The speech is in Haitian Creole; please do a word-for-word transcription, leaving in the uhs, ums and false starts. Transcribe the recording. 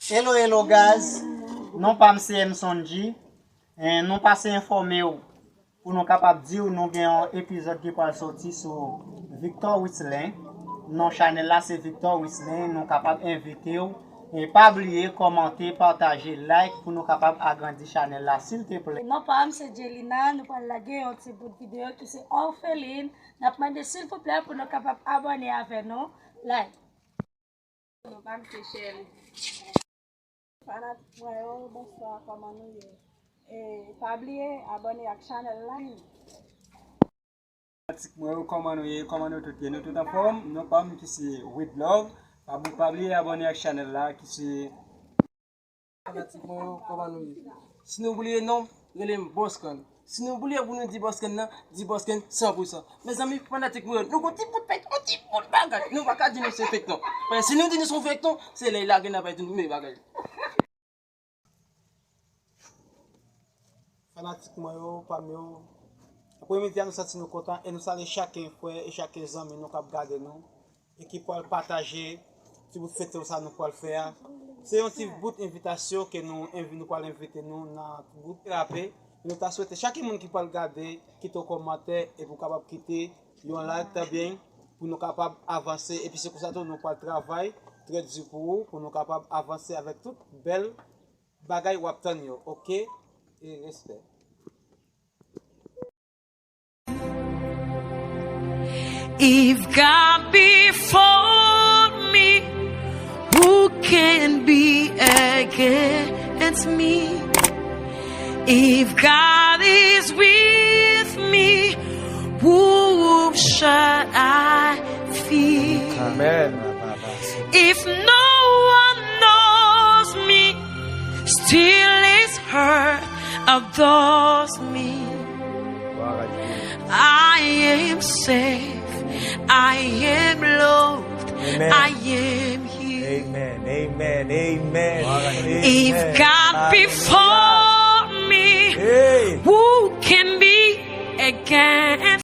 Hello, hello, guys. Non pa m se M Sonji. En, nou pase enfòme w pou nou kapab di w nou gen yon epizòd ki pral soti sou Victor Wislin. Non chanèl la se Victor Wislin. Nou kapab envite w. E pa bliye kòmante, pataje, like pou nou kapab agrandi chanèl la, silteplè. Non pa m se Jelina. Nou pral lage yon ti bout videyo ki se Orpheline. N ap mande silvouplè pou nou kapab abòne avè nou. Like. Nou pa m se Shelly. Fanatik mwen yo, bonswa, kòman nou ye? E pa bliye abòne ak chanèl la. Fanatik mwen yo, kòman nou ye? Kòman nou tout ye? Nou tout anfòm? Non pa m ki se With Love. Pa bou-, pa bliye abòne ak chanèl la ki se Fanatik mwen yo, kòman nou ye? Si nou bliye non, rele m Boskan. Si nou bliye pou nou di Boskan nan, di Boskan san pou san. Mezanmi, fanatik mwen yo, nou gon ti bout fake, yon ti bout bagay. Nou pa ka di nou se fake non. Paske si nou di nou se yon fake non, se lè y lage n ap di nou men bagay. Fanatik mwen yo, pa m yo. Apremidi a nou santi nou kontan e nou salye chaken frè e chaken zanmi nou k ap gade nou e ki pral pataje ti bout fete sa nou pral fè a. Se yon ti bout envitasyon ke nou envi-, nou pral envite nou nan ti bout rape. Nou ta swete chak moun ki pral gade, kite yon kòmantè epi w kapab kite yon like tanbyen pou nou kapab avanse. Epi se konsa tou nou pral travay trè di pou ou, pou nou kapab avanse avèk tout bèl bagay w ap tann yo, oke? E respè. If God be for me, who can be against me? If God is with me, whom shall I fear? Amen. If no one knows me, still his heart adores me. I am safe, I am loved, amen. I am healed. Amen, amen, amen, amen. If God be for me, hey, who can be against